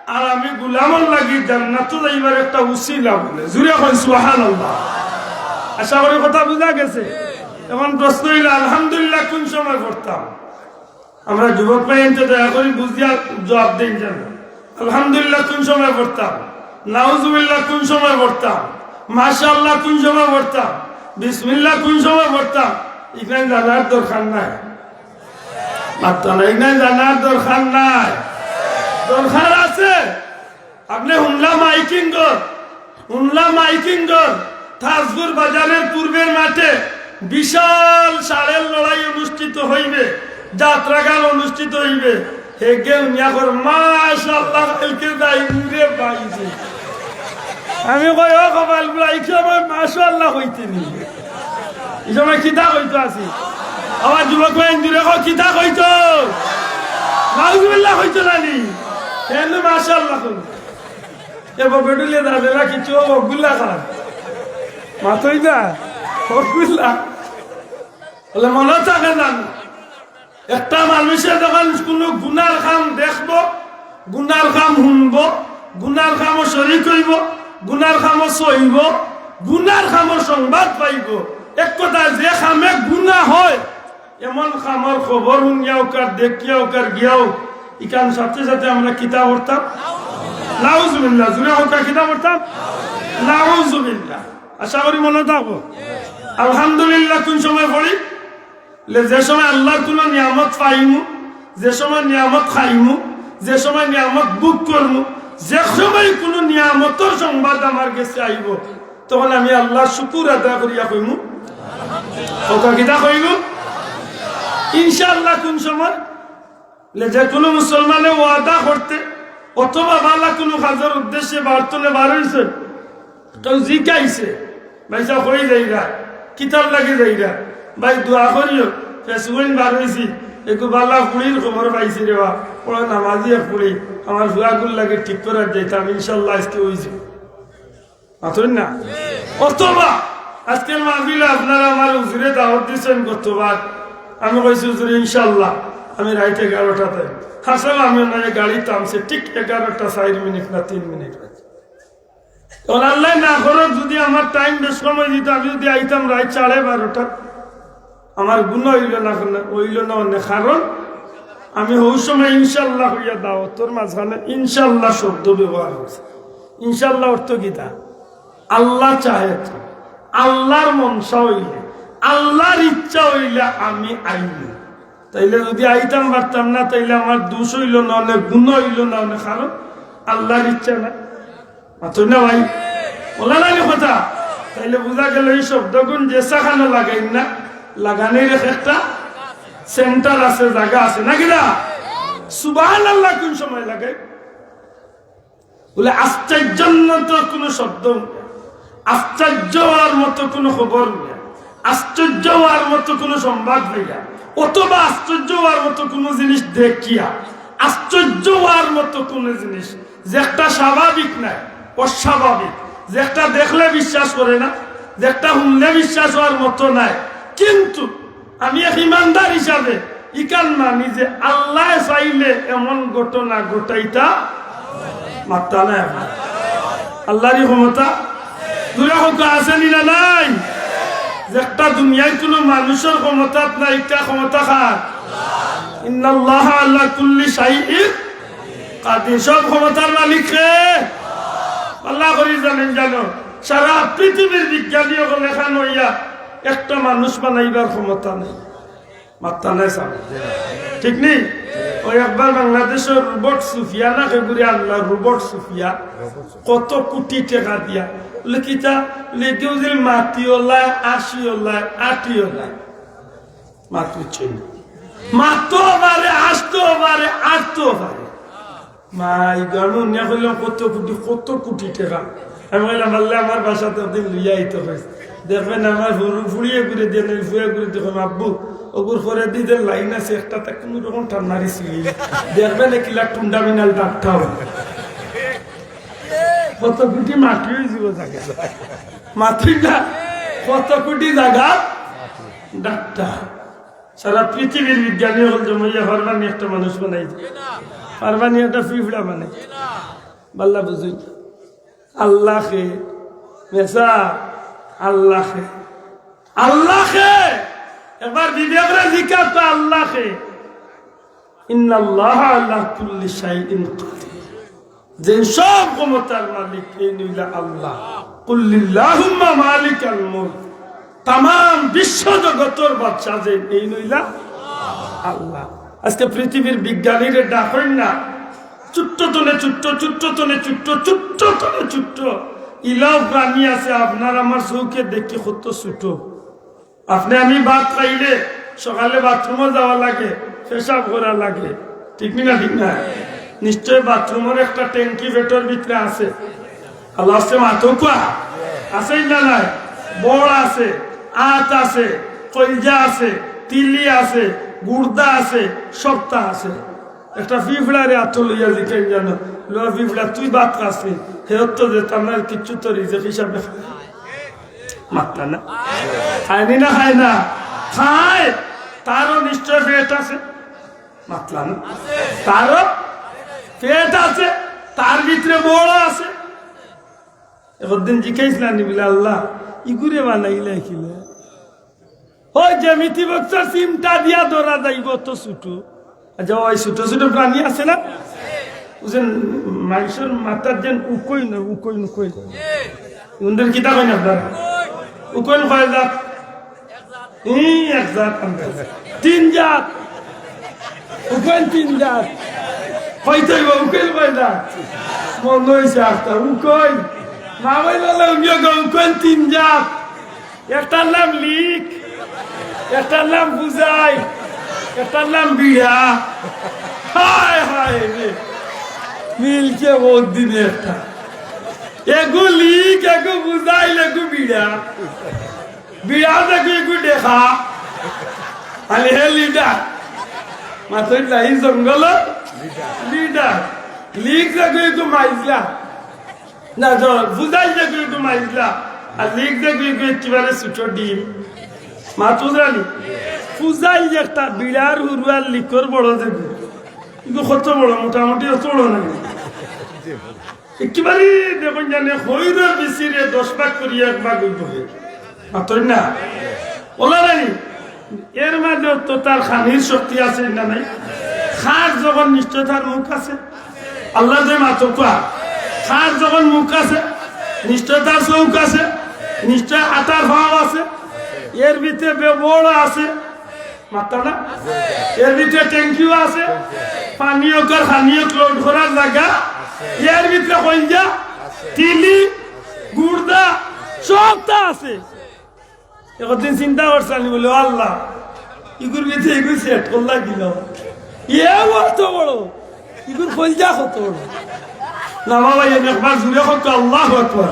আর আমি গোলামর লাগি জান্নাতো যাইবার একটা উসিলা বলে। জুরে কইন সুবহানাল্লাহ। আশা করি কথা বুঝা গেছে। এখন প্রশ্ন অইলো, আলহামদুলিল্লাহ কুন সময় পড়তাম? আমরা যুবক ভাইয়াইন্তে দয়া করি বুঝিয়া জবাব দেইন যেন। আলহামদুলিল্লাহ কুন সময় পড়তাম? নাউজুবিল্লাহ কুন সময় পড়তাম? মাশাআল্লাহ কুন সময় পড়তাম? বিসমিল্লাহ কুন সময় পড়তাম? ইখান জানার দরকার নাই। মাততা না, ইখান জানার দরকার নাই। দরকার আছে। আপনে হুনলা মাইকিং ঘর, হুনলা মাইকিং ঘর, তাজপুর বাজারের পূর্বের মাঠে বিশাল ষাঁড়ের লড়াই অনুষ্ঠিত হইবে, যাত্রাগান অনুষ্ঠিত হইবে। হেগে হুনিয়া কর, "মাশাআল্লাহ, কালকে যাইমু রে ভাই।" আমি কই, "ও কপাল পুড়া, ই সময় মাশাআল্লাহ কইতে নি?" ই সময় কিতা কইতো আছি? আমার যুবক ভাই, ইন্দুরে কও, কিতা কইতো? নাউজুবিল্লাহ কইতো না নি? কেনে মাশাআল্লাহ কইতো? এ ববেডুলে দাদেরা কিছু অগুলা খান। মাতই না, অগুলা। বলে মনে থাকে না। একটা মানুষে যখন কুনু গুনার কাম দেখবো, গুনার কাম হুনবো, গুনার কামো শরিক অইবো, গুনার কামো সইবো, গুনার কামর সংবাদ পাইবো, এক কথায় যে কামে গুনা হয়, এমন কামর খবর হুনিয়া অউক আর দেখিয়া অউক আর গিয়া অউক, ইখান সাথে সাথে আমরা কিতা করতাম? নাউজুবিল্লাহ। জুরে কউক্কা, কিতা করতাম? নাউজুবিল্লাহ। আশা করি মনো থাকবো। আলহামদুলিল্লাহ কুন সময় পড়ি? লে যে সময় আল্লাহর কুনু নিয়ামত পাইমু, যে সময় নিয়ামত খাইমু, যে সময় নিয়ামত ভোগ করমু, যে সময় কুনু নিয়ামতর সংবাদ আমার গেছে আইবো, তখন আমি আল্লাহর শুকুর আদায় করিয়া কইমু, কউক্কা কিতা কইমু? ইনশাআল্লাহ কোন সময়? বলে, যে কোনো মুসলমানে ওয়াদা করতে অথবা ভালা কোনো কাজর উদ্দেশ্যে বাড়তনে বার অইছে, কেউ জিকাইছে, "ভাইসাব, কই যাইরা? কিতার লাগি যাইরা?" "ভাই, দোয়া করিও, ফেসবুকে বার অইছি, একটু ভালা ফুড়ির খবর পাইছি রে বা, বড় নামাজি এক ফুড়ি, আমার ফুয়াগুর লাগি ঠিক করার যাইতাম, ইনশাআল্লাহ আজকে অইছে।" মাতইন না? অথবা আজকের মাহফিলে আপনারা আমার হুজুরে দাওয়াত দিছেন গতবার, আমি কইছি, "হুজুর, ইনশাআল্লাহ আমি রাইত এগারোটাত।" হাসাব আমি ওনারে গাড়ি থামছে ঠিক এগারোটা চাইর মিনিট না তিন মিনিট বাজে। এখন আল্লাহ না করুক, যদি আমার টাইম বেশ সময় দিত, আমি যদি আইতাম রাইত সাড়ে বারোটা, আমার গুনা অইল না, অইল না অনেক, কারণ আমি হউ সময় ইনশাআল্লাহ কইয়া দাওয়াতর মাঝখানে ইনশাআল্লাহ শব্দ ব্যবহার করছি। ইনশাআল্লাহ অর্থ কিতা? আল্লাহ চাহে তো, আল্লাহর মনসা অইলে, আল্লাহর ইচ্ছা অইলে আমি আইমু। তাইলে যদি আইতাম পারতাম না, তাইলে আমার দোষ অইল না অনেক, গুনা অইল না অনেক, কারণ আল্লাহর ইচ্ছা না। মাতইন না ভাই? বলা নানি কথা? তাইলে বুঝা গেল এই শব্দগুন যে সাখানো লাগাইন না, লাগানির এক একটা সেন্টার আছে, জাগা আছে, নাকি না? সুবহানাল্লাহ কোন সময় লাগাই? বলে, আশ্চর্যজনক কোনো শব্দ, আশ্চর্য হওয়ার মতো কোনো খবর নাই, আশ্চর্য হওয়ার মতো কোনো সংবাদ নাই, অথবা আশ্চর্য হওয়ার মতো কোনো জিনিস দেখিয়া আশ্চর্য হওয়ার মতো কোনো জিনিস, যে একটা স্বাভাবিক নাই, অস্বাভাবিক, যে একটা দেখলে বিশ্বাস করে না, যে একটা শুনলে বিশ্বাস হওয়ার মতো নাই, কিন্তু আমি এক ইমানদার হিসাবে ইখান মানি যে আল্লায় চাইলে এমন ঘটনা ঘটাইতা পারতা না। আল্লাহরই ক্ষমতা। জোরে কউক্কা, আছে নি না নাই? যে একটা দুনিয়ার কোনো মানুষর ক্ষমতাত নাই, ইটা ক্ষমতা কার? ইন্নাল্লাহা আলা কুল্লি শাইইন কাদির। সব ক্ষমতার মালিক কে? আল্লাহ করি জানেন, জানো, সারা পৃথিবীর বিজ্ঞানী অকল একখান অইয়া একটা মানুষ বানাইবার ক্ষমতা নাই। মাতরা নাই সাব। ঠিক নি? ওই একবার বাংলাদেশর রোবট সুফিয়া না কে গুরে আনলা, রোবট সুফিয়া। কত কোটি টেকা দিয়া। বলে, "কিতা?" বলে, "কেউ যদি মাতিও লায়, আসিও লায়, আটিও লায়।" মাত বুঝছইন নি? মাততেও পারে, আসতেও পারে, আটতেও পারে। মাই গো, আমি অনে কইলাম, "কত কোটি, কত কোটি টেকা।" আমি কইলাম, "আল্লাহ, আমার বাসাত একদিন লইয়া আইতে কইস। দেখবেন আমার ফুড়িয়ে ঘুরে দিয়ে, ফুয়ে ঘুরে দিয়ে কইম, 'আব্বু, ওগুর পরে দিদের লাইন আছে, একটা তা কোনো রকম টান্নারি ছিলি। দেখবেন কিলা টুন্ডা মিনাল ডাকটা হবে।'" কত কোটি মাটি অই যিবো জাগা। মাটি না, কত কোটি জাগা ডাকটা। সারা পৃথিবীর বিজ্ঞানী অকল জমাইয়া পারবা নি একটা মানুষ বানাইতা? পারবা নি একটা ফিফড়া বানাইতা? বালা বুঝইন। আল্লাহ কে, মেসা, আল্লাহ কে, আল্লাহ কে। একবার বিবেকরে জিকাও তো আল্লাহ কে। ইন্নাল্লাহা আলা কুল্লি শাইইন কাদির। যে সব ক্ষমতার মালিক, এইন অইলা আল্লাহ। কুল্লিল্লাহুম্মা মালিকাল মুলক, তামাম বিশ্ব জগতর বাদশা যে, এইন অইলা আল্লাহ। আজকে পৃথিবীর বিজ্ঞানীরে ডাকইন না, ছোট্ট তনে ছোট্ট, ছোট্ট তনে ছোট্ট, ছোট্ট তনে ছোট্ট ইলাও প্রাণী আছে আপনার আমার চউখে দেখি কত ছোট। আপনে আমি ভাত খাইলে সকালে বাথরুমো যাওয়া লাগে, পেশাব করা লাগে, ঠিক নি না? ঠিক না? নিশ্চয় বাথরুমর একটা ট্যাঙ্কি পেটর ভিতরে আছে। আল্লাহ আছে, মাতউক্কা। আছে না নাই? বড় আছে, আত আছে, কইজা আছে, তিলি আছে, গুর্দা আছে, সবতা আছে। একটা ফিফড়ারে আতো লইয়া জিকাইন জানো, "লো ফিফড়া, তুই ভাত খাস নি?" হে তো যে তার কিচ্ছু তো রিজিক হিসাবে খায়। মাতরা না? খায় নি না খায় না? খায়। তারও নিশ্চয় পেট আছে। মাতরা না? তারও পেট আছে, তার ভিতরে বড় আছে। একদিন জিকাইছলা নি বলে, "আল্লাহ, ইগুরে বানাইলা কিলা?" ওই জ্যামিতি বক্সর চিমটা দিয়া ধরা যাইবো তো ছোট। আচ্ছা, ওই ছোট ছোট প্রাণী আছে না? বুঝছেন, মানুষর মাথার যেন উকইন, উকইন, উকইন। উনদের কিতা কইন আপনারা? উকইন কয় জাত? ই, এক জাত আমরা। তিন জাত। উকইন তিন জাত। কইতে অইবো, উকইন কয় জাত? মনে অইছে একটা উকইন। মা বলে, উমিও গো, উকইন তিন জাত। একটার নাম লিক, একটার নাম বুঝাই, একটার নাম বিড়া। হায় হায় রে, মিলছে বহুত দিনে একটা। এগু লিক, এগু বুঝাইল, এগু বিড়া। বিড়া দেখো এগু দেখা। আরে হে লিডার, মাতইন না, ই জঙ্গল লিডার। লিক দেখো এগু মাইজলা। না, ধর, ফুজাইল দেখো এগু মাইজলা। আর লিক দেখো এগু একেবারে ছোট ডিম। মাতইন না নি? ফুজাইল একটা বিড়ার হুরু আর লিকর বড় দেখো। এগু কত বড়, মোটামুটি অত বড় নায়। একেবারে দেখইন জানে, খইরর বিচিরে দশ ভাগ করি এক ভাগ অইবো হে। মাতইন না? অলা নায় নি? এর মাঝে তো তার খানির শক্তি আছে না নাই? খার যখন নিশ্চয় তার মুখ আছে। আল্লাহ যে মাতউক্কা, খার যখন মুখ আছে, নিশ্চয় তার চউখ আছে, নিশ্চয় আটার পাও আছে, এর ভিতরে বেবড় আছে। মাততা না? এর ভিতরে ট্যাঙ্কিও আছে, পানি অকর, খানি অক লোড করার জাগা, এর ভিতরে কইলজা, তিলি, গুর্দা, সবতা আছে। একদিন চিন্তা করছলাম, বলে, "ও আল্লাহ, ইগুর ভিতরে ইগু সেট করলা কিলা? ইয়ে অত বড়।" ইগুর কইলজা কত বড়? না বাবা, এ একবার জুরে কউক্কা আল্লাহু আকবার।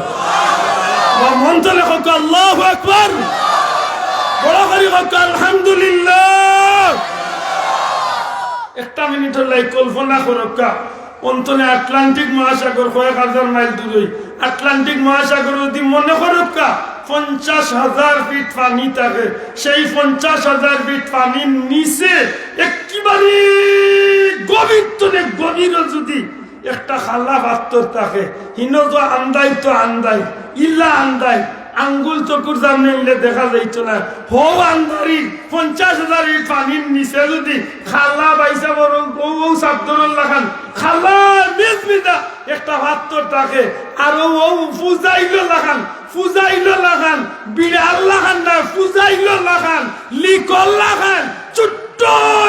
বা মন তনে কউক্কা আল্লাহু আকবার। বড় করি কউক্কা আলহামদুলিল্লাহ। একটা মিনিটর লাগি কল্পনা করউক্কা, অন্তনে আটলান্টিক মহাসাগর কয়েক হাজার মাইল দূরই। আটলান্টিক মহাসাগর যদি মনে করউক্কা, পঞ্চাশ হাজার ফিট পানি থাকে, সেই পঞ্চাশ হাজার ফিট পানির নিচে একেবারে গভীর তনে গভীরও যদি একটা খালা পাত্তর থাকে, হিনো তো আন্দাই তো আন্দাই, ইলা আন্দাই, আঙ্গুল চকুর সামনে নিলে দেখা যাইতো না। হউ আন্দারি পঞ্চাশ হাজার ফিট পানির নিচে যদি খালা বাইসা বড় ও, ও সাদ্দরর লাখান, খালা মেজ মিদা একটা পাত্তর থাকে, আর ও, ও ফুজাইল লাখান, ফুজাইল লাখান, বিড়াল লাখান না, ফুজাইল লাখান, লিকর লাখান, ছোট্ট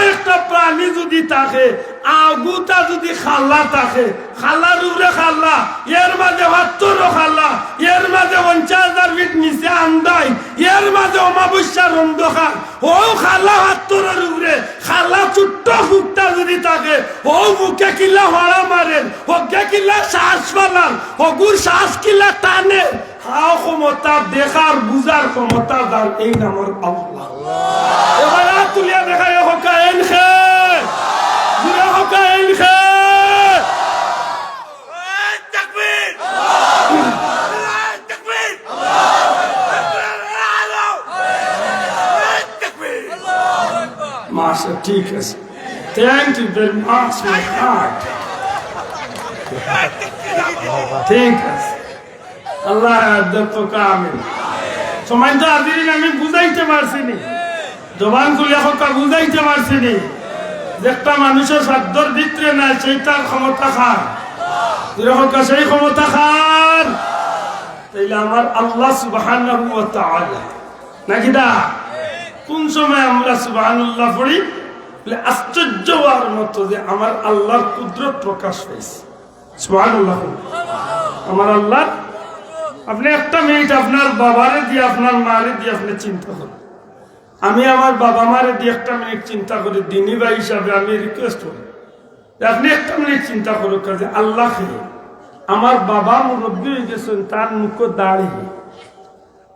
একটা প্রাণী যদি থাকে, আগুতা যদি খালা থাকে, খালার উপরে খালা, এর মাঝে পাত্তরও খালা, এর মাঝে পঞ্চাশ হাজার ফিট নিচে আন্দাই, এর মাঝে অমাবস্যার অন্ধকার, ও খালা পাত্তরর উপরে খালা ছোট্ট ফুকটা যদি থাকে, ও বুকে কিলা হড়া মারের, হগে কিলা শ্বাস ফালান, হগুর শ্বাস কিলা টানে, হাও ক্ষমতা দেখার, বুঝার ক্ষমতা যার, এই নামর আল্লাহ। এবার আত তুলিয়া দেখাইয়া কউক্কা, "এইন কে।" জুরে কউক্কা, "এইন কে।" মাশাআল্লাহ, ঠিক আছে। Thank you very much, my heart। ঠিক আছে। আল্লাহ, আমিন। সম্মানিত হাজিরিন, আমি বুঝাইতে পারছি নি? জবান খুলিয়া কউক্কা, বুঝাইতে পারছি নি? যে একটা মানুষর সাধ্যর ভিতরে নাই, সেইটার ক্ষমতা কার? জুরে কউক্কা, সেই ক্ষমতা কার? তাইলে আমার আল্লাহ সুবহানাহু ওয়া তাআলা। নাকি দা? কোন সময় আমরা সুবহানাল্লাহ পড়ি? বলে, আশ্চর্য হওয়ার মতো যে আমার আল্লাহর কুদরত প্রকাশ পাইছে। সুবহানাল্লাহ। আমার আল্লাহ, আপনে একটা মিনিট আপনার বাবারে দিয়া, আপনার মারে দিয়া আপনে চিন্তা করুন। আমি আমার বাবা মারে দিয়া একটা মিনিট চিন্তা করি, দিনী ভাই হিসাবে আমি রিকোয়েস্ট করি যে আপনে একটা মিনিট চিন্তা করুক্কা যে আল্লাহ কে, আমার বাবা মুরব্বি অইগেছইন, তান মুখো দাড়ি।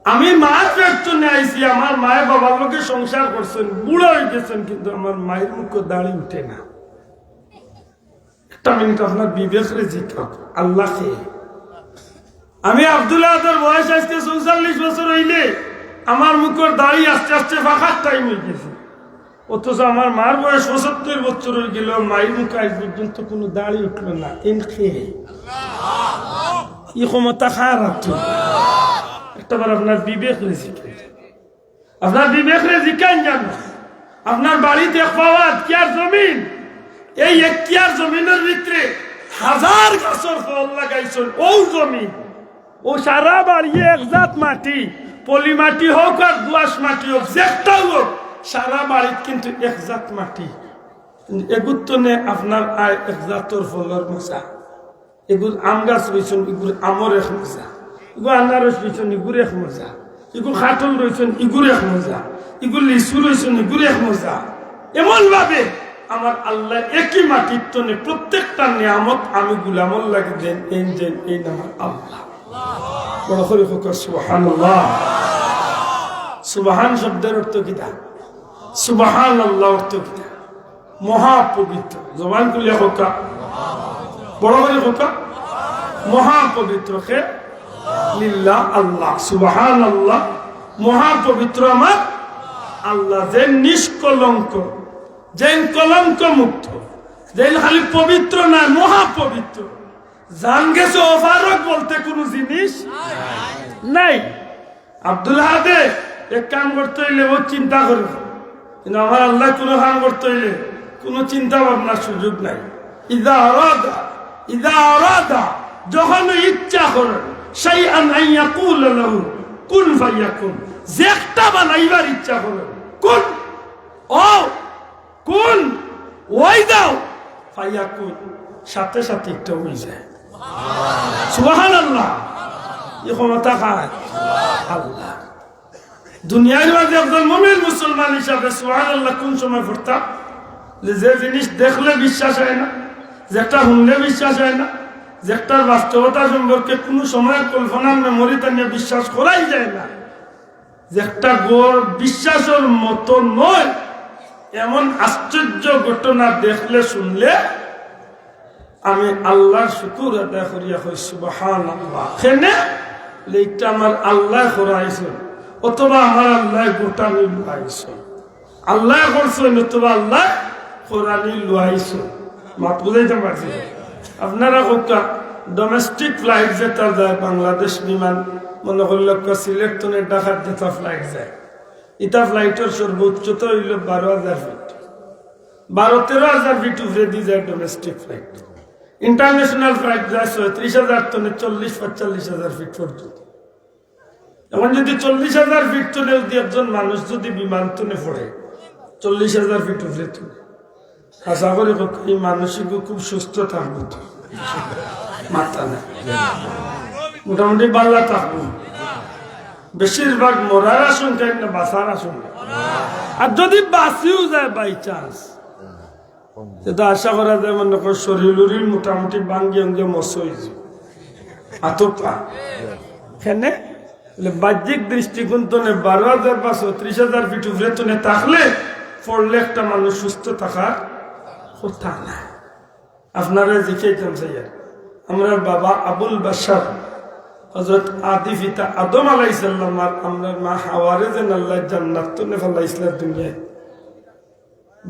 আমি মার পেট তনে আইছি, আমার মায়ে বাবার লগে সংসার করছইন, বুড়া অইগেছইন, কিন্তু আমার মায়ের মুখো দাড়ি উঠে না। একটা মিনিট আপনার বিবেকরে জিকাউক, আল্লাহ কে? আমি আব্দুল আহাদর বয়স আইজকে চৌচল্লিশ বছর অইলে আমার মুখর দাড়ি আস্তে আস্তে পাকার টাইম অইগেছে, অথচ আমার মার বয়স পঁচাত্তর বছর অইগেলো, মাইর মুখো আইজ পর্যন্ত কুনু দাড়ি উঠলো না। এইন কে? ই ক্ষমতা কার আতো? একটা বার আপনার বিবেকরে জিকাউক। আপনার বিবেকরে জিকাইন জানো, আপনার বাড়িত এক পাওয়া এক কিয়ার জমিন, এই এক কিয়ার জমিনর ভিতরে হাজার গাছর ফল লাগাইছইন, অউ জমিন, অউ সারা বাড়ি এক জাত মাটি, পলি মাটি হউক আর দোআঁশ মাটি হউক, যেকটাউ হউক, সারা বাড়িত কিন্তু এক জাত মাটি। এগুর তনে আপনার আয় এক জাতর ফলর মজা। ইগুর আম গাছ রইছইন, ইগুর আমর এক মজা। ইগু আনারস রইছইন, ইগুর এক মজা। ইগু কাঠল রইছইন, ইগুর এক মজা। ইগু লিচু রইছইন, ইগুর এক মজা। এমন ভাবে আমার আল্লাহ একই মাটির তনে প্রত্যেকটা নিয়ামত আমি গুলামর লাগি দেন, এই দেন, এই আমার আল্লাহ। বড় করি কউক্কা সুবহানাল্লাহ। সুবহান শব্দর অর্থ কিতা? সুবহানাল্লাহ অর্থ কিতা? মহাপবিত্র। জবান খুলিয়া কউক্কা, বড় করি কউক্কা, মহাপবিত্র কে? লিল্লাহ, আল্লাহ। সুবহানাল্লাহ, মহাপবিত্র আমার আল্লাহ, যে নিষ্কলঙ্ক, যে কলঙ্ক মুক্ত, যে খালি পবিত্র নায়, মহাপবিত্র। জান গেছে অপারগ বলতে কুনু জিনিস নাই। আব্দুল আহাদে এক কাম করতে অইলে ও চিন্তা করে, কিন্তু আমার আল্লাহ কুনু কাম করতে অইলে কুনু চিন্তা ভাবনার সুযোগ নাই। ইজা আরাদা, ইজা আরাদা, যখন ইচ্ছা করেন, শাইআন আন ইয়াকুলা লাহু কুন ফায়াকুন, যে একটা বানাইবার ইচ্ছা করেন, কুন, ও কুন, অই যাও, ফায়াকুন, সাথে সাথে একটা অই যায়। সুবহানাল্লাহ। এই ক্ষমতা কার? আল্লাহ। দুনিয়ার মাঝে একজন মুমিন মুসলমান হিসাবে সুবহানাল্লাহ কোন সময় পড়তাম? যে, যে জিনিস দেখলে বিশ্বাস হয় না, যেটা শুনলে বিশ্বাস হয় না, যেটার বাস্তবতা সম্পর্কে কোনো সময় কল্পনার মেমোরি টানিয়া বিশ্বাস করাই যায় না, যে একটা গড় বিশ্বাসের মতো নয়, এমন আশ্চর্য ঘটনা দেখলে শুনলে আমি আল্লাহর শুকুর আদায় করিয়া কই, "সুবহানাল্লাহ।" কেনে? বলে, "ইটা আমার আল্লাহ করাইছইন, অথবা আমার আল্লাহ গোটানি লুয়াইছইন।" আল্লাহ করছইন, অথবা আল্লাহ করানি লুয়াইছইন। মাত বুঝাইতাম পারছি? আপনারা কউক্কা, ডোমেস্টিক ফ্লাইট যেটা যায়, বাংলাদেশ বিমান, মনে করলে কউক্কা সিলেট তনে ঢাকাত যেটা ফ্লাইট যায়, ইটা ফ্লাইটর সর্বোচ্চতা অইল বারো হাজার ফিট, বারো তেরো হাজার ফিট উপরেদি যায় ডোমেস্টিক ফ্লাইট। ইন্টারন্যাশনাল ফ্লাইট যায় ছয়ত্রিশ হাজার তনে চল্লিশ পঁয়তাল্লিশ হাজার ফিট পর্যন্ত। এখন যদি চল্লিশ হাজার ফিট তনে যদি একজন মানুষ যদি বিমান তনে পড়ে, চল্লিশ হাজার ফিট উপরে তনে, আশা করি কউক্কা এই মানুষগু খুব সুস্থ থাকবো তো। মাথা না, মোটামুটি বালা থাকবো। বেশিরভাগ মরার আশঙ্কা না বাঁচার আশঙ্কা। আর যদি বাঁচিও যায় by chance, তে তো আশা করা যায়, মনে কর, শরীর উরির মোটামুটি ভাঙ্গি অঙ্গে মস অই যাইব। আতর পা। কেনে? বলে, বাহ্যিক দৃষ্টিকোণ তনে বারো হাজার বা ছত্রিশ হাজার ফিট উপরে তনে থাকলে, পড়লে একটা মানুষ সুস্থ থাকার কথা না। আপনারা জিজ্ঞাসা চাইয়া, আমরার বাবা আবুল বাশার, হযরত আদি পিতা আদম আলাইহিস সালাম আর আমরার মা হাওয়ারে যেন আল্লাহ জান্নাত তনে ফালাইছলা দুনিয়াত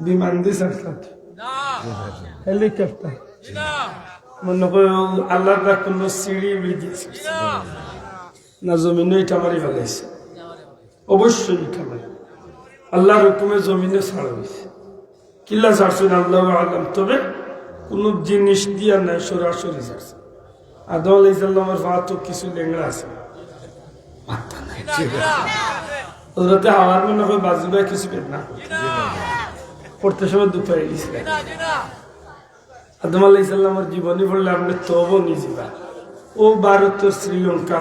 বিমান দি ছাড়ছলা? হেলিকপ্টার? মনে করো আল্লাহর রাগ কোনো সিঁড়ি উড়ি দিয়েছে না, জমিনে ইটা মারি ফালাইছে। অবশ্যই ইটা মারি আল্লাহর হুকুমে জমিনে ছাড়া অইছে। কিলা ছাড়ছইন আল্লাহু আ'লাম, তবে কোনো জিনিস দিয়া নাই, সরাসরি ছাড়ছইন। আদম আলাইহিস সালামর পা তো কিছু লেংড়া আছে, মাথা নাই। হযরতে হাওয়ার মনে হয় বাজুবায় কিছু বেদনা করতে, পড়তে সময় দুঃখ হয়ে গেছে। আদম আলাইহিস সালামর জীবনী পড়লে আপনি তব নিয়ে যাবা। ও ভারতর শ্রীলঙ্কা,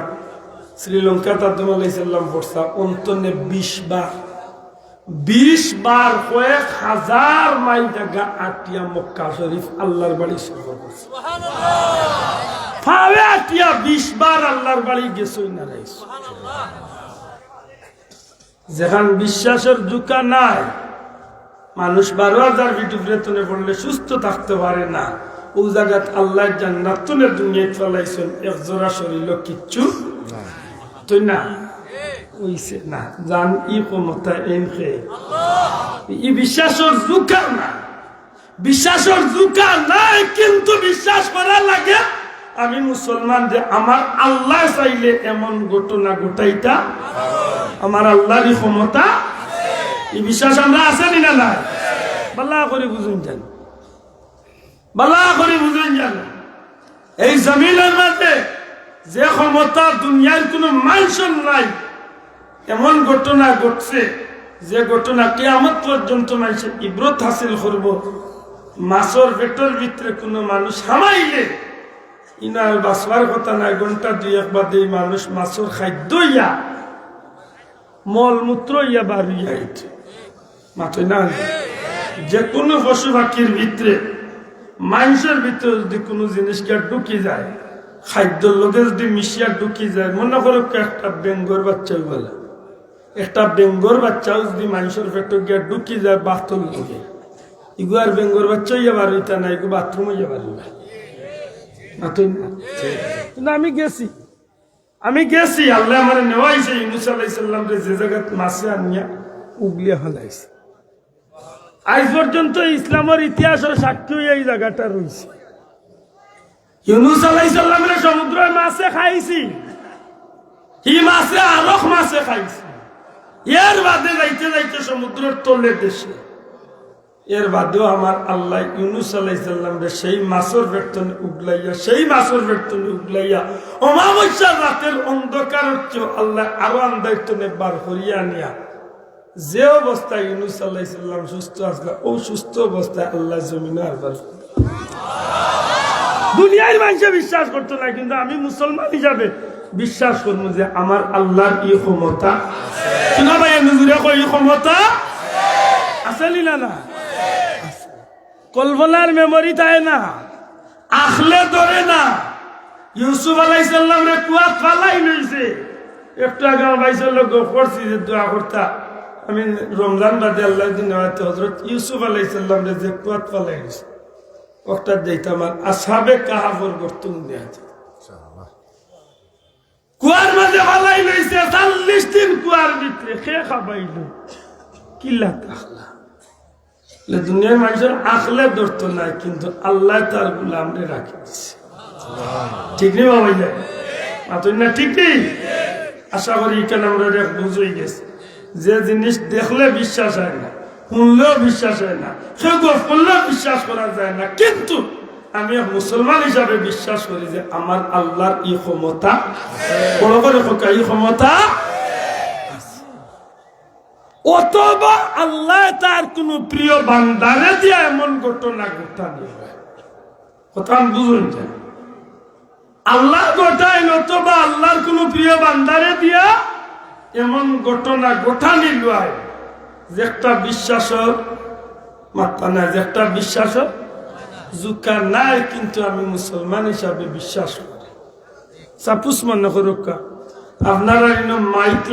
শ্রীলঙ্কাত আদম আলাইহিস সালাম পড়ছা অন্তনে বিশ বার, বিশ বার কয়েক হাজার মাইল জাগা আটিয়া মক্কা শরীফ আল্লাহর বাড়ি সফর করছে। পায়ে আটিয়া বিশ বার আল্লাহর বাড়ি গেছই না রাইছ। যেখান বিশ্বাসর জুকা নাই, মানুষ বারো হাজার ফিট উপরে তনে পড়লে সুস্থ থাকতে পারে না, ও জাগাত আল্লাহ জান্নাত তনে দুনিয়াত ফালাইছইন, এক জোড়া শরীরও কিচ্ছু তো না অইছে না। জান ই ক্ষমতা এন খে, ই বিশ্বাসর জুকা না, বিশ্বাসর জুকা নাই, কিন্তু বিশ্বাস করা লাগে আমি মুসলমান, যে আমার আল্লাহ চাইলে এমন ঘটনা ঘটাইতা, আমার আল্লাহরই ক্ষমতা। এই বিশ্বাস আমরা আছে নি না নাই? বালা করি বুঝুন জান, বালা করি বুঝুন জান। এই জমিনের মাঝে যে ক্ষমতা দুনিয়ার কোনো মানুষের নাই, এমন ঘটনা ঘটছে, যে ঘটনা কিয়ামত পর্যন্ত মানুষে ইবরত হাসিল করব। মাছর পেটর ভিতরে কোনো মানুষ হামাইলে, ইনার বাঁচবার কথা নাই, ঘন্টা দুই এক বাদে এই মানুষ মাছর খাদ্য ইয়া, মলমূত্র ইয়া বার হইয়া আইছে। মাতই না। যে কুনু পশু পাখির ভিতরে, মানষর ভিতরে যুদি কুনু জিনিস গিয়া ঢুকি যায়, খাদ্যর লগে যুদি মিশিয়া ঢুকি যায়, মনে করউক্কা একটা বেঙ্গর বাচ্চা অইবলা, একটা বেঙ্গর বাচ্চাও যুদি মানষর পেটো গিয়া ঢুকি যায় ভাতর লগে, ইগু আর বেঙ্গর বাচ্চা অইয়া বার অইতা না, ইগু বাথরুম অইয়া বার অইবা। মাতইন না। কিন্তু আমি গেছি, আমি গেছি, আল্লায় আমারে নেওয়াইছে, ইউনুস আলাইহিস সালামরে যে জাগাত মাছে আনিয়া উগলিয়া ফালাইছে। আইজ পর্যন্ত ইসলামর ইতিহাসর সাক্ষী অইয়া ই জাগাটা রইছে। ইউনুস আলাইহিস সালামরে সমুদ্রর মাছে খাইছে, ই মাছে আরক মাছে খাইছে। এর বাদে যাইতে যাইতে সমুদ্রর তলে দেশে, এর বাদেও আমার আল্লায় ইউনুস আলাইহিস সালামরে সেই মাছর পেট তনে উগলাইয়া, সেই মাছর পেট তনে উগলাইয়া, অমাবস্যার রাতের অন্ধকারর চেয়েও আল্লায় আরো আন্দাইর তনে বার করিয়া আনিয়া, যে অবস্থায় ইউনুস আলাইহিস সালাম সুস্থ আছলা, অউ সুস্থ অবস্থায় আল্লায় জমিনো আর বার করলা। দুনিয়ার মানষে বিশ্বাস করতো না, কিন্তু আমি মুসলমান হিসাবে বিশ্বাস করমু যে আমার আল্লার ই ক্ষমতা। শুনো ভাই, এ নজরে কই, ই ক্ষমতা আছে নি না? না, কল্পনার মেমরি থাকে না, আখলে ধরে না। ইউসুফ আলাইহিস সালামরে কুয়াত ফালাই লইছে। একটু আগে আমার ভাইসাবর লগে গফ করছি যে দোয়া করতা। আমি রমজান বাদে আল্লায় দিন নেওয়াতে হযরত ইউসুফ আলাইহিস সালামরে যে কুয়াত ফালাই লইছে, অটাত যাইতাম আর আসহাবে কাহাফর গর্ত মধ্যে আছে। কুয়ার মাঝে ফালাই লইছে, চল্লিশ দিন কুয়ার ভিতরে। কে খাবাইলো? কিলা তাকলা। দুনিয়ার মানষর আখলে ধরতো নায়, কিন্তু আল্লায় তার গোলামরে রাখি দিছে। ঠিক নি বাবা? মাতইন না, ঠিক নি? আশা করি ইখান আমরার এক বুঝ অইগেছে। যে জিনিস দেখলে বিশ্বাস অয় না, হুনলেও বিশ্বাস অয় না, কেউ গফ করলেও বিশ্বাস করা যায় না, কিন্তু আমি এক মুসলমান হিসাবে বিশ্বাস করি যে আমার আল্লার ই ক্ষমতা, বড় করি কউক্কা, ই ক্ষমতা। অথবা আল্লায় তার কুনু প্রিয় বান্দারে দিয়া এমন ঘটনা ঘটানি লয়। কথা বুঝইন যে আল্লায় ঘটাইন অথবা আল্লার কুনু প্রিয় বান্দারে দিয়া এমন ঘটনা ঘটানি লয়, যেটা বিশ্বাসর মাত্রা নাই, যেটা বিশ্বাসর জুকা নাই, কিন্তু আমি মুসলমান হিসাবে বিশ্বাস করি। সাপোজ মনে করউক্কা, আপনারা ইনো মাইক